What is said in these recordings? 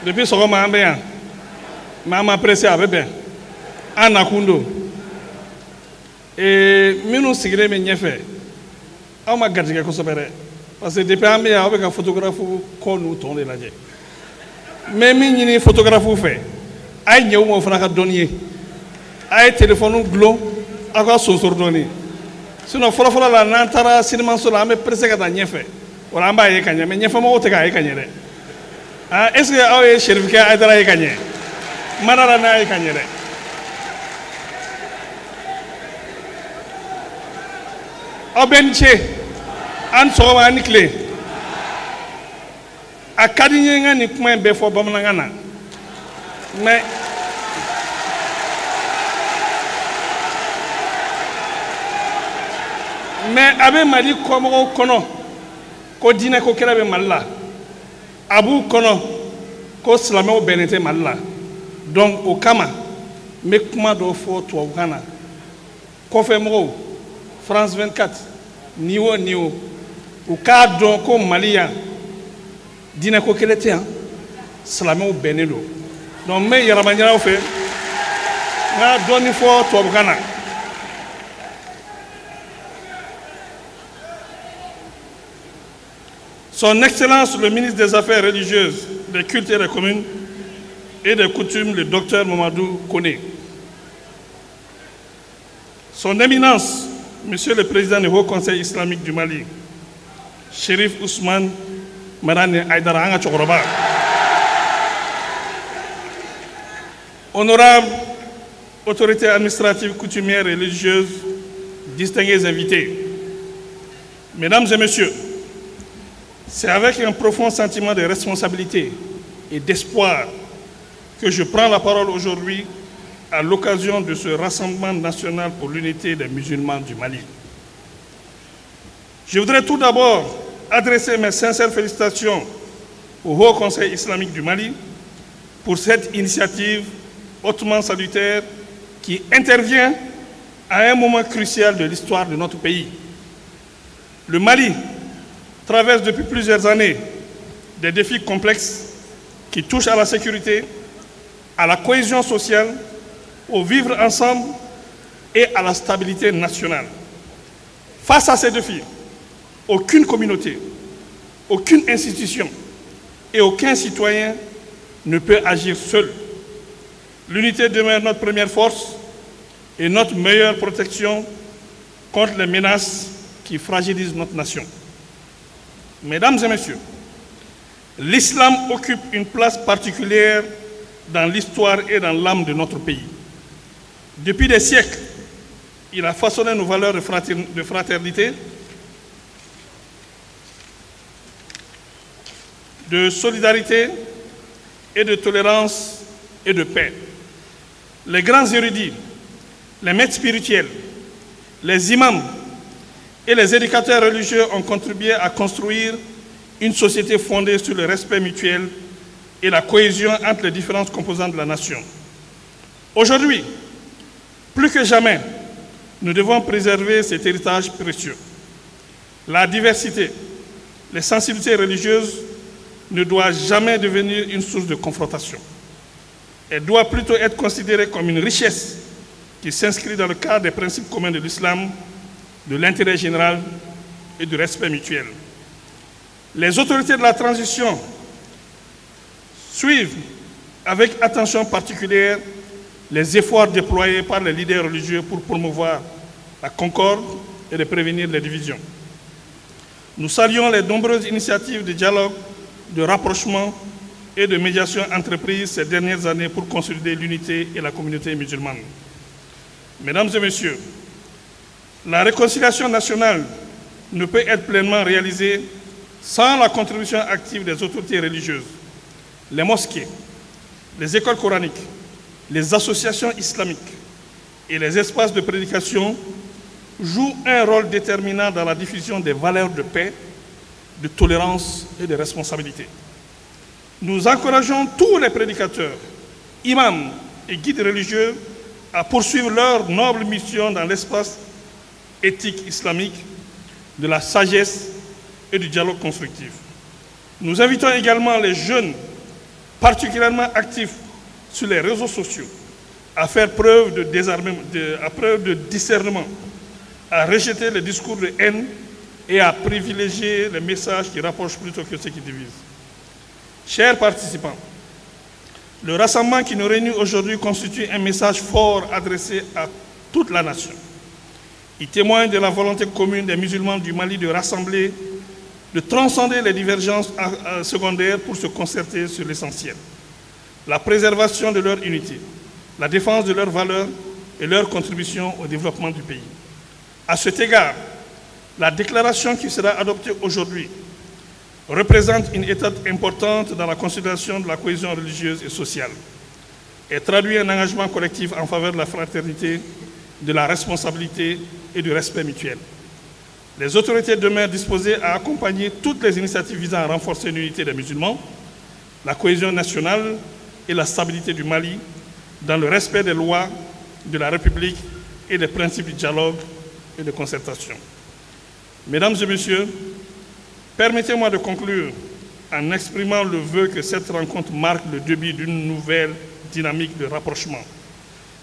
Depuis sɔgɔma an bɛ yan, mais an ma pressé, a bɛ bɛn an nakun don. Ee, minnu sigilen bɛ ɲɛfɛ, aw ma garijɛgɛ kosɛbɛ dɛ, parce que depuis an bɛ yan, aw bɛ ka photographe kɔ n'u tɔn de lajɛ. N bɛ min ɲini photographe fɛ, a ye ɲɛ u ma, o fana ka dɔnni ye. A ye téléphone gulon, aw ka sonsoro dɔɔni. Sinon fɔlɔfɔlɔ la, n'an taara sinimaso la, an bɛ pressé ka taa ɲɛfɛ, o la an b'a ye ka ɲɛ, mais ɲɛfɛmɔgɔw tɛ k'a ye ka ɲɛ dɛ. Ah, est ce que aw ye Cherifkɛ Hayidara ye ka ɲɛ? N ma d'a la n'a ye ka ɲɛ dɛ. Aw bɛɛ ni ce, an ni sɔgɔma, an ni tile. A ka di n ye n ka nin kuma in bɛɛ fɔ bamanankan na, mais a bɛ Mali kɔmɔgɔw kɔnɔ ko diinɛ ko kɛlɛ bɛ Mali la, a b'u kɔnɔ ko silamɛw bɛnnen tɛ Mali la. Donc o kama n bɛ kuma dɔ fɔ tubabukan na. Kɔfɛ mɔgɔw, France 24 ni o ni o, u k'a dɔn ko Mali yan, diinɛ ko kɛlɛ tɛ yan, silamɛw bɛnnen don. Donc n bɛ yɛlɛma ɲini aw fɛ, n ka dɔɔni fɔ tubabukan na. Son Excellence le ministre des Affaires religieuses, des cultes et des communes et des coutumes, le docteur Mamadou Koné. Son Éminence, Monsieur le Président du Haut Conseil islamique du Mali, Chérif Ousmane Madani Aïdara, an ka cɛkɔrɔba. Honorable autorité administrative, coutumière et religieuse, distingués invités, Mesdames et Messieurs, c'est avec un profond sentiment de responsabilité et d'espoir que je prends la parole aujourd'hui à l'occasion de ce rassemblement national pour l'unité des musulmans du Mali. Je voudrais tout d'abord adresser mes sincères félicitations au Haut Conseil islamique du Mali pour cette initiative hautement salutaire qui intervient à un moment crucial de l'histoire de notre pays. Le Mali traverse depuis plusieurs années des défis complexes qui touchent à la sécurité, à la cohésion sociale, au vivre ensemble et à la stabilité nationale. Face à ces défis, aucune communauté, aucune institution et aucun citoyen ne peut agir seul. L'unité demeure notre première force et notre meilleure protection contre les menaces qui fragilisent notre nation. Mesdames et messieurs, l'islam occupe une place particulière dans l'histoire et dans l'âme de notre pays. Depuis des siècles, il a façonné nos valeurs de fraternité, de solidarité et de tolérance et de paix. Les grands érudits, les maîtres spirituels, les imams et les éducateurs religieux ont contribué à construire une société fondée sur le respect mutuel et la cohésion entre les différentes composantes de la nation. Aujourd'hui, plus que jamais, nous devons préserver cet héritage précieux. La diversité, les sensibilités religieuses ne doivent jamais devenir une source de confrontation. Elle doit plutôt être considérée comme une richesse qui s'inscrit dans le cadre des principes communs de l'islam, de l'intérêt général et du respect mutuel. Les autorités de la transition suivent avec attention particulière les efforts déployés par les leaders religieux pour promouvoir la concorde et de prévenir les divisions. Nous saluons les nombreuses initiatives de dialogue, de rapprochement et de médiation entreprises ces dernières années pour consolider l'unité et la communauté musulmane. Mesdames et messieurs, la réconciliation nationale ne peut être pleinement réalisée sans la contribution active des autorités religieuses, les mosquées, les écoles coraniques, les associations islamiques et les espaces de prédication jouent un rôle déterminant dans la diffusion des valeurs de paix, de tolérance et de responsabilité. Nous encourageons tous les prédicateurs, imams et guides religieux à poursuivre leur noble mission dans l'espace éthique islamique de la sagesse et du dialogue constructif. Nous invitons également les jeunes, particulièrement actifs sur les réseaux sociaux, à faire preuve de, à preuve de discernement, à rejeter les discours de haine et à privilégier les messages qui rapprochent plutôt que ceux qui divisent. Chers participants, le rassemblement qui nous réunit aujourd'hui constitue un message fort adressé à toute la nation. Il témoigne de la volonté commune des musulmans du Mali de rassembler, de transcender les divergences secondaires pour se concerter sur l'essentiel. La préservation de leur unité, la défense de leurs valeurs et leur contribution au développement du pays. À cet égard, la déclaration qui sera adoptée aujourd'hui représente une étape importante dans la consolidation de la cohésion religieuse et sociale et traduit un engagement collectif en faveur de la fraternité, de la responsabilité et du respect mutuel. Les autorités demeurent disposées à accompagner toutes les initiatives visant à renforcer l'unité des musulmans, la cohésion nationale et la stabilité du Mali dans le respect des lois de la République et des principes du dialogue et de concertation. Mesdames et messieurs, permettez-moi de conclure en exprimant le vœu que cette rencontre marque le début d'une nouvelle dynamique de rapprochement,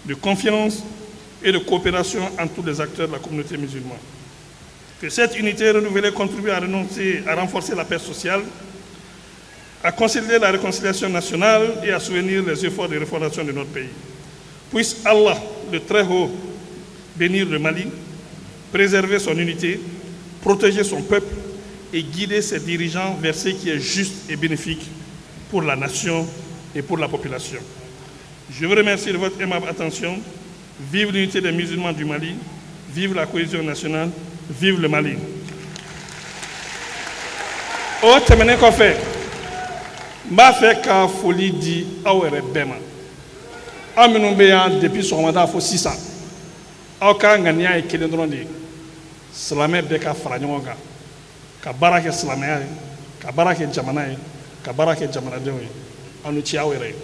de confiance et de coopération entre tous les acteurs de la communauté musulmane. Que cette unité renouvelée contribue à renforcer la paix sociale, à consolider la réconciliation nationale et à soutenir les efforts de refondation de notre pays. Puisse Allah, le Très-Haut, bénir le Mali, préserver son unité, protéger son peuple et guider ses dirigeants vers ce qui est juste et bénéfique pour la nation et pour la population. Je vous remercie de votre aimable attention. Vive l'unité des musulmans du Mali, vive la cohésion nationale, vive le Mali. O tɛmɛnen kɔfɛ, n b'a fɛ ka foli di aw yɛrɛ bɛɛ ma, aw minnu bɛ yan depuis sɔgɔmada fo sisan. Aw ka ŋaniya ye kelen dɔrɔn de ye: silamɛ bɛɛ ka fara ɲɔgɔn kan ka baara kɛ silamɛya ye, ka baara kɛ jamana ye, ka baara kɛ jamanadenw ye. Aw ni ce aw yɛrɛ ye.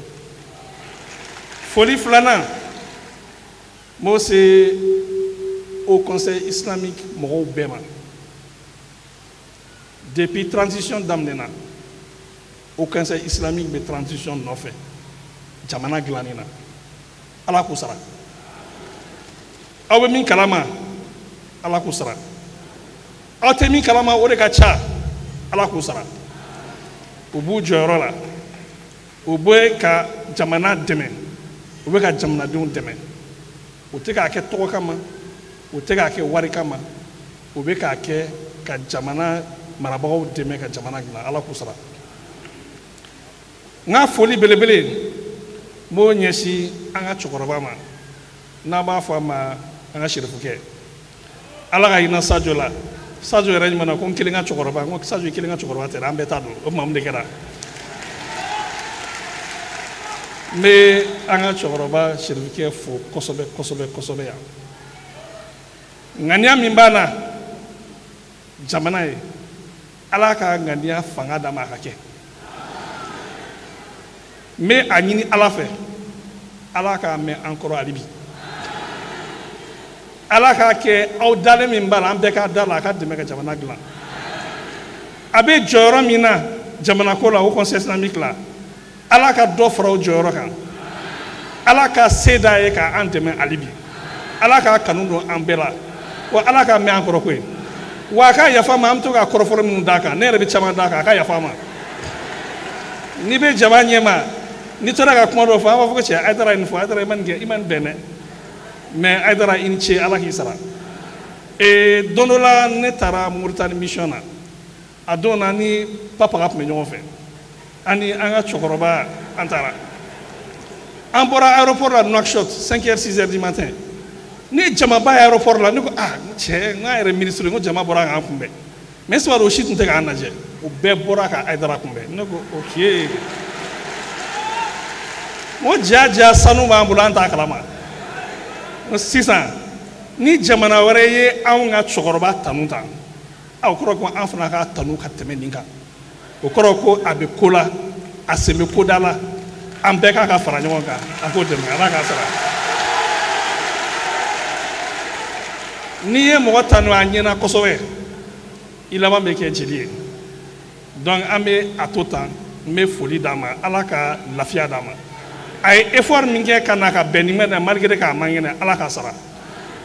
Foli filanan, n b'o se Haut Conseil islamique mɔgɔw bɛɛ ma. Depuis transition daminɛna, Haut Conseil islamique bɛ transition nɔfɛ jamana dilanni na. Ala k'u sara. Aw bɛ min kalama, Ala k'u sara. Aw tɛ min kalama, o de ka ca. Ala k'u sara. U b'u jɔyɔrɔ la, u bɛ ka jamana dɛmɛ, u bɛ ka jamanadenw dɛmɛ. U tɛ k'a kɛ tɔgɔ kama, u tɛ k'a kɛ wari kama, u bɛ k'a kɛ ka jamana marabagaw dɛmɛ ka jamana dilan. Ala k'u sara. N ka foli belebele, n b'o ɲɛsin an ka cɛkɔrɔba ma, n'an b'a fɔ a ma an ka serifukɛ, Ala ka hinɛ Sajo la. Sajo yɛrɛ ɲuman ko n kelen ka cɛkɔrɔba. N ko Sajo, i kelen ka cɛkɔrɔba tɛ dɛ, an bɛɛ ta don. O tuma, mun de kɛra? N bɛ an ka cɛkɔrɔba serifukɛ fo kosɛbɛ kosɛbɛ kosɛbɛ yan. Ŋaniya min b'a na jamana ye, Ala ka ŋaniya fanga d'a ma a ka kɛ. N bɛ a ɲini Ala fɛ, Ala k'a mɛn an kɔrɔ hali bi. Ala k'a kɛ aw dalen min b'a la, an bɛɛ k'a da la, a ka dɛmɛ ka jamana dilan. A bɛ jɔyɔrɔ min na jamana ko la, Haut Conseil islamique la, Ala ka dɔ fara o jɔyɔrɔ kan. Ala ka se d'a ye k'an dɛmɛ hali bi. Ala k'a kanu don an bɛɛ la wa Ala k'a mɛn an kɔrɔ koyi. Wa a ka yafa ma, an bɛ to ka kɔrɔfɔlɔ minnu d'a kan, ne yɛrɛ bɛ caman d'a kan, a ka yafa ma. N'i bɛ jama ɲɛma, n'i tora ka kuma dɔ fɔ, an b'a fɔ ko cɛ Hayidara ye nin fɔ, Hayidara i ma nin kɛ, i ma nin bɛn dɛ. Mais Hayidara, i ni ce, Ala k'i sara. Ee, don dɔ la, ne taara Moritani mission na. A don na ni Papaga tun bɛ ɲɔgɔn fɛ ani an ka cɛkɔrɔba. An taara, an bɔra aéroport la Nouakchott, 5 heures, 6 heures du matin. Ni jamaba ye aéroport la, ne ko: ah cɛ, n k'a yɛrɛ ministre, n ko jama bɔra k'an kunbɛn. Mais est-ce que o si tun tɛ k'an lajɛ? O bɛɛ bɔra ka Hayidara kunbɛn. Ne ko ok, n ko ja ja, sanu b'an bolo, an t'a kalama. N ko sisan ni jamana wɛrɛ ye anw ka cɛkɔrɔba tanu tan, a o kɔrɔ ko an fana ka tanu ka tɛmɛ nin kan. O kɔrɔ ko a bɛ ko la, a sen bɛ ko da la. An bɛɛ k'a ka fara ɲɔgɔn kan, an k'o dɛmɛ. Ala k'a sara. N'i ye mɔgɔ tanu a ɲɛna kosɛbɛ, i laban bɛ kɛ jeli ye. Donc an bɛ a to tan, n bɛ foli d'a ma, Ala ka lafiya d'a ma. A ye effort min kɛ ka na ka bɛn ni mɛn, malgré k'a man kɛnɛ, Ala ka sara,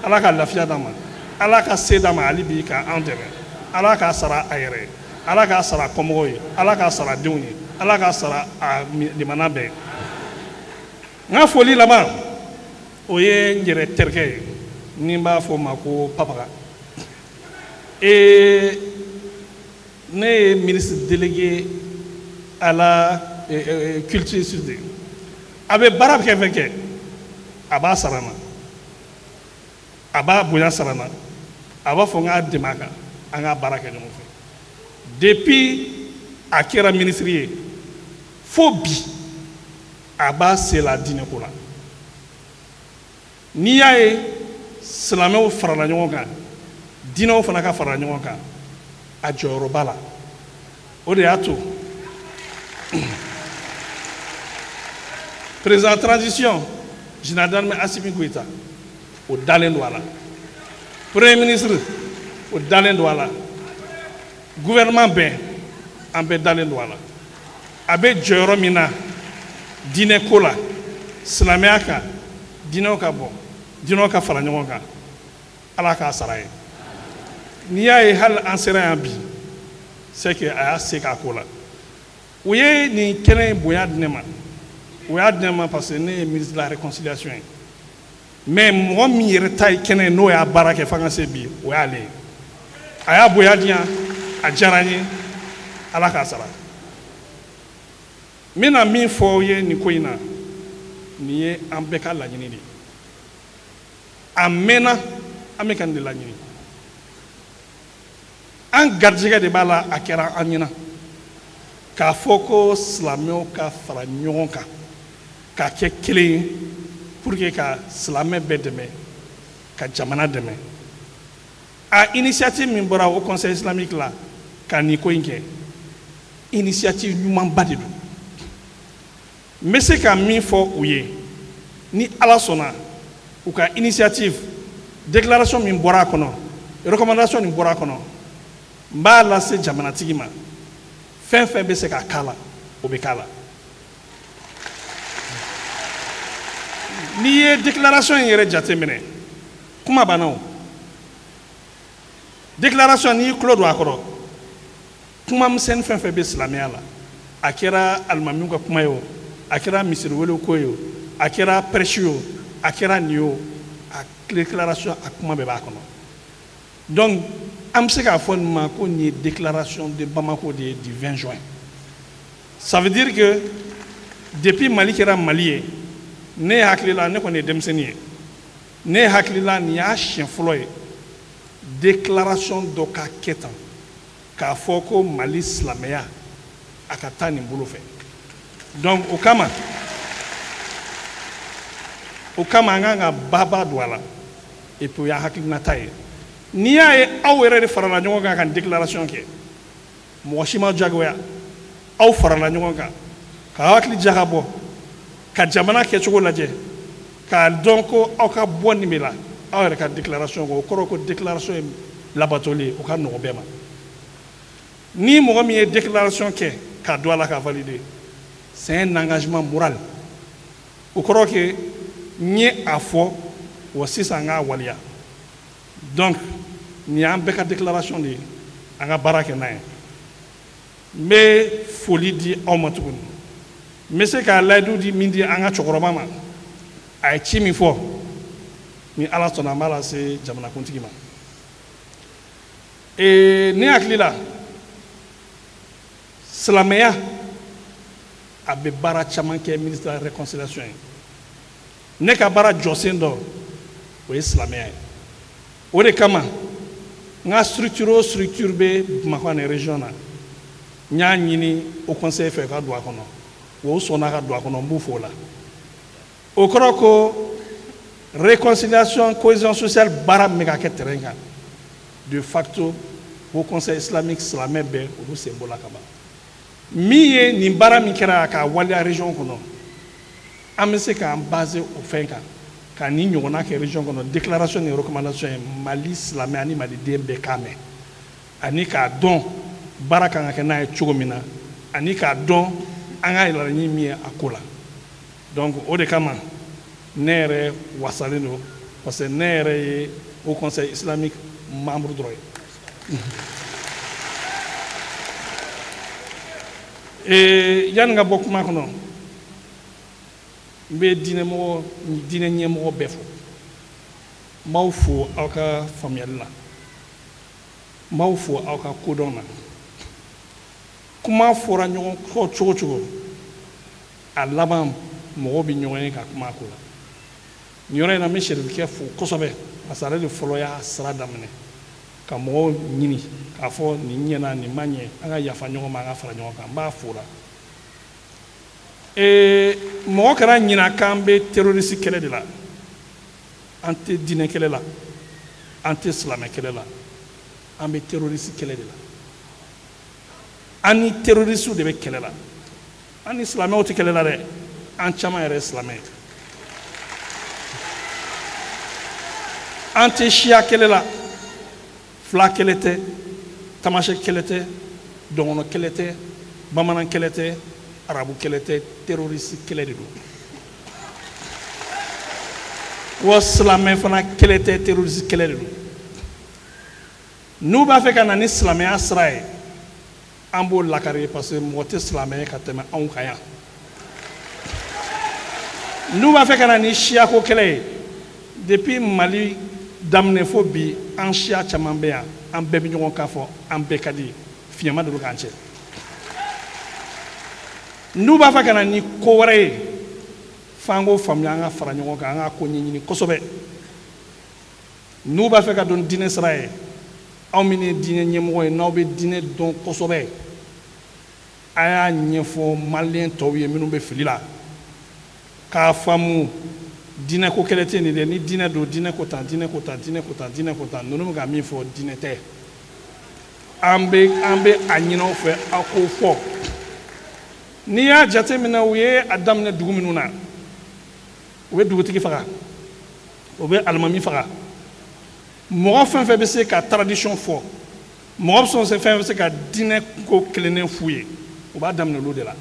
Ala ka lafiya d'a ma, Ala ka se d'a ma hali bi ka an dɛmɛ. Ala k'a sara a yɛrɛ ye, Ala k'a sara kɔmɔgɔw ye, Ala k'a sara denw ye, Ala k'a sara a limana bɛɛ. N ka foli laban, o ye n yɛrɛ terikɛ ye, ni n b'a fɔ o ma ko Papaga. Ee, ne ye ministre délégué à la culture de, a bɛ baara kɛ fɛn kɛ, a b'a sara n na, a b'a bonya sara n na, a b'a fɔ n k'a dɛmɛ a kan, an k'a baara kɛ ɲɔgɔn fɛ. Depuis a kɛra ministre ye fo bi, a b'a se la diinɛ ko la. N'i y'a ye silamɛw farala ɲɔgɔn kan, diinɛw fana ka fara ɲɔgɔn kan, a jɔyɔrɔ b'a la. O de y'a to président transition, général d'armée Assimi Goïta, o dalen don a la, premier ministre, o dalen don a la, gouvernement bɛɛ, an bɛɛ dalen don a la. A bɛ jɔyɔrɔ min na diinɛ ko la, silamɛya kan, diinɛw ka bɔ, diinɛw ka fara ɲɔgɔn kan, Ala k'a sara ye. N'i y'a ye hali an sera yan bi, c'est que a y'a se k'a ko la. U ye nin kɛnɛ in bonya di ne ma, u y'a di ne ma parce que ne ye ministre de la réconciliation ye. Mais mɔgɔ min yɛrɛ ta ye kɛnɛ ye, n'o y'a baara kɛ f'an ka se bi, o y'ale ye. A y'a bonya di yan, a diyara n ye, Ala k'a sara. N bɛna min fɔ aw ye nin ko in na, nin ye an bɛɛ ka laɲini de ye. A mɛnna an bɛ ka nin de laɲini, an garijɛgɛ de b'a la. A kɛra an ɲɛna k'a fɔ ko silamɛw ka fara ɲɔgɔn kan ka kɛ kelen ye pour que ka silamɛ bɛɛ dɛmɛ, ka jamana dɛmɛ. A initiative min bɔra au Conseil islamique la ka nin ko in kɛ, initiative ɲumanba de don. N bɛ se ka min fɔ u ye, ni Ala sɔnna, u ka initiative, déclaration min bɔra a kɔnɔ, recommandation min bɔra a kɔnɔ, n b'a lase jamanatigi ma. Fɛn fɛn bɛ se ka k'a la, o bɛ k'a la. N'i ye déclaration in yɛrɛ jateminɛ, kuma banna. O déclaration, n'i y'i tulo don a kɔrɔ, kuma misɛnnin fɛn fɛn bɛ silamɛya la, a kɛra alimamiw ka kuma ye o, a kɛra misiriwelew ko ye o, a kɛra prêche ye o, a kɛra nin ye o, a déclaration, a kuma bɛɛ b'a kɔnɔ. Donc an bɛ se k'a fɔ nin ma ko nin ye déclaration de Bamako de ye du 20 juin. Ça veut dire que depuis Mali kɛra Mali ye, ne hakili la, ne kɔni ye denmisɛnnin ye, ne hakili la, nin y'a siɲɛ fɔlɔ ye déclaration dɔ ka kɛ tan k'a fɔ ko Mali silamɛya a ka taa nin bolo fɛ. Donc o kama an kan ka baba don a la. Et puis o y'a hakilinata ye. N'i y'a ye aw yɛrɛ de farala ɲɔgɔn kan ka nin déclaration kɛ, mɔgɔ si ma jagoya, aw farala ɲɔgɔn kan ka hakili jagabɔ, ka jamana kɛcogo lajɛ, k'a dɔn ko aw ka bɔ nin de la, aw yɛrɛ ka déclaration kɛ. O kɔrɔ ko déclaration ye labatoli ye, o ka nɔgɔn bɛɛ ma. Ni mɔgɔ min ye déclaration kɛ k'a don a la k'a valider, c'est un engagement moral. O kɔrɔ ke n ye a fɔ wa, sisan n k'a waleya. Donc nin y'an bɛɛ ka déclaration de ye, an ka baara kɛ n'a ye. N bɛ foli di aw ma tuguni. N bɛ se ka layidu di min di an ka cɛkɔrɔba ma, a ye ci min fɔ, ni Ala sɔnna, an b'a lase jamanakuntigi ma. Ee, ne hakili la, silamɛya a bɛ baara caman kɛ. Ministre de la réconciliation ye, ne ka baara jɔsen dɔ, o ye silamɛya ye. O de kama n ka structure o structure bɛ Bamakɔ ani région na, n y'a ɲini au conseil fɛ ka don a kɔnɔ, wa o sɔnna ka don a kɔnɔ. N b'u fo o la. O kɔrɔ ko réconciliation, cohésion sociale baara min bɛ ka kɛ terrain kan, de facto au Conseil islamique, silamɛ bɛɛ, olu sen bɔla ka ban. Min ye nin baara min kɛra k'a waleya région kɔnɔ, an bɛ se k'an baser o fɛn kan ka nin ɲɔgɔnna kɛ région kɔnɔ. Déclaration ni recommandation ye, Mali silamɛ ani maliden bɛɛ k'a mɛn ani k'a dɔn. Baara kan ka kɛ n'a ye cogo min na, ani k'a dɔn an ka laɲini min ye a ko la. Donc o de kama ne yɛrɛ wasalen don, parce que ne yɛrɛ ye Haut Conseil islamique membre dɔrɔn ye. Ee, yanni ka bɔ kuma kɔnɔ, n bɛ diinɛmɔgɔ, diinɛ ɲɛmɔgɔ bɛɛ fo. N b'aw fo aw ka faamuyali la, n b'aw fo aw ka kodɔn na. Kuma fɔra ɲɔgɔn kɔ cogo cogo, a laban mɔgɔw bɛ ɲɔgɔn ye ka kuma a ko la. Nin yɔrɔ in na, n bɛ Serifikɛ fo kosɛbɛ, parce que ale de fɔlɔ y'a sira daminɛ ka mɔgɔw ɲini k'a fɔ nin ɲɛna, nin ma ɲɛ, an ka yafa ɲɔgɔn ma, an ka fara ɲɔgɔn kan. N b'a fo la. Ee, mɔgɔ kana ɲina k'an bɛ terroriste kɛlɛ de la. An tɛ diinɛ kɛlɛ la, an tɛ silamɛ kɛlɛ la, an bɛ terroriste kɛlɛ de la. An ni terroriste de bɛ kɛlɛ la, an ni silamɛw tɛ kɛlɛ la dɛ. An caman yɛrɛ ye silamɛ ye. An tɛ siya kɛlɛ la, fila kɛlɛ tɛ, tamasɛ kɛlɛ tɛ, dɔgɔnɔ kɛlɛ tɛ, bamanan kɛlɛ tɛ, arabu kɛlɛ tɛ, terroriste kɛlɛ de don. Wa silamɛ fana kɛlɛ tɛ, terroriste kɛlɛ de don. N'u b'a fɛ ka na ni silamɛya sira ye, an b'o lakari, parce que mɔgɔ tɛ silamɛ ye ka tɛmɛ anw kan yan. N'u b'a fɛ ka na ni siyako kɛlɛ ye, depuis Mali daminɛ fo bi, an siya caman bɛ yan, an bɛɛ bɛ ɲɔgɔn kan fɔ, an bɛɛ ka di, fiɲɛ ma deli k'an cɛ. N'u b'a fɛ ka na ni ko wɛrɛ ye, f'an k'o faamuya, an ka fara ɲɔgɔn kan, an ka ko ɲɛɲini kosɛbɛ. N'u b'a fɛ ka don diinɛ sira ye, aw minnu ye diinɛ ɲɛmɔgɔ ye, n'aw bɛ diinɛ dɔn kosɛbɛ, a y'a ɲɛfɔ maliyɛn tɔw ye minnu bɛ fili la, k'a faamu diinɛ ko kɛlɛ tɛ nin dɛ. Ni diinɛ don, diinɛ ko tan, diinɛ ko tan, diinɛ ko tan, diinɛ ko tan, ninnu bɛ ka min fɔ, diinɛ tɛ. An bɛ a ɲini aw fɛ, aw k'o fɔ. N'i y'a jateminɛ, u ye a daminɛ dugu minnu na, u bɛ dugutigi faga, u bɛ alimami faga, mɔgɔ fɛn fɛn bɛ se ka tradition fɔ, mɔgɔ fɛn fɛn bɛ se ka diinɛ ko kelennen f'u ye, u b'a daminɛ olu de la.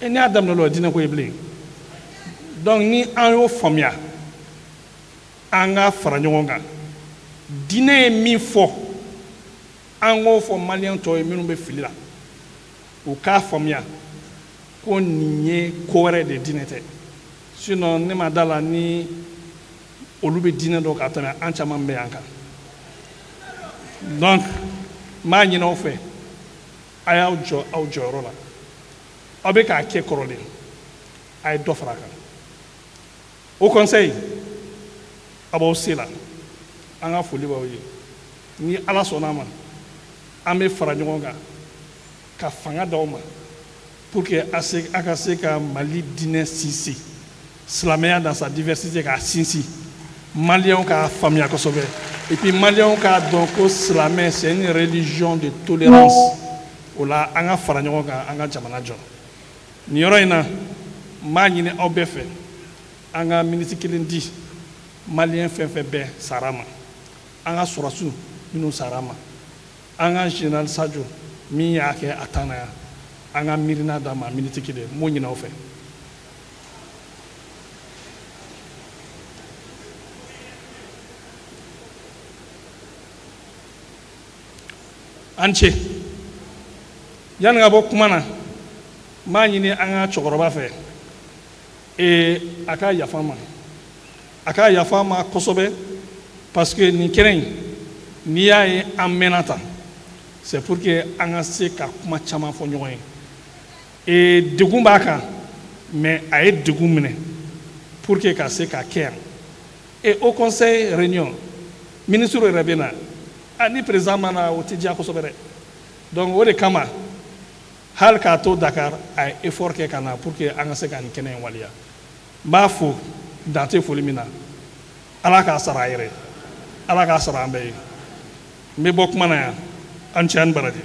E, n'i y'a daminɛ olu la, diinɛ ko ye bilen. Donc ni an y'o faamuya, an ka fara ɲɔgɔn kan. Diinɛ ye min fɔ, an k'o fɔ maliyɛn tɔw ye minnu bɛ fili la, u k'a faamuya ko nin ye ko wɛrɛ de, diinɛ tɛ. Sinon ne ma da la ni olu bɛ diinɛ dɔn ka tɛmɛ an caman bɛ yan kan. Donc n b'a ɲini aw fɛ, a y'aw jɔ aw jɔyɔrɔ la. Aw bɛ k'a kɛ kɔrɔlen, a ye dɔ fara a kan. Haut Conseil, a b'aw se la, an ka foli b'aw ye. Ni Ala sɔnna a ma, an bɛ fara ɲɔgɔn kan ka fanga d'aw ma pour que a ka se ka Mali diinɛ sinsin, silamɛya dans sa diversité k'a sinsin, maliyɛnw k'a faamuya kosɛbɛ, et puis maliyɛnw k'a dɔn ko silamɛ, c'est une religion de tolérance. O la, an ka fara ɲɔgɔn kan, an ka jamana jɔ. Nin yɔrɔ in na, n b'a ɲini aw bɛɛ fɛ, an ka miniti kelen di maliyɛn fɛn fɛn bɛɛ sara ma, an ka sɔrɔdasiw minnu sara ma, an ka général Sadio min y'a kɛ a tan na yan, an ka miirina d'a ma miniti kelen. N b'o ɲini aw fɛ. An ce. Yanni ka bɔ kuma na, n b'a ɲini an ka cɛkɔrɔba fɛ, ee, a ka yafa n ma, a ka yafa n ma kosɛbɛ, parce que nin kɛnɛ in, n'i y'a ye an mɛnna tan, c'est pour que an ka se ka kuma caman fɔ ɲɔgɔn ye. Ee, degun b'a kan, mais a ye degun minɛ pour que ka se ka kɛ yan. Et Haut Conseil réunion, ministre yɛrɛ bɛ na, a ni président ma na, o tɛ diya kosɛbɛ dɛ. Donc o de kama, hali k'a to Dakar, a ye effort kɛ ka na pour que an ka se ka nin kɛnɛ in waleya. N b'a fo dan tɛ foli min na. Ala k'a sara a yɛrɛ, Ala k'a sara an bɛɛ ye. N bɛ bɔ kuma na yan. An cɛ, an ni baraji.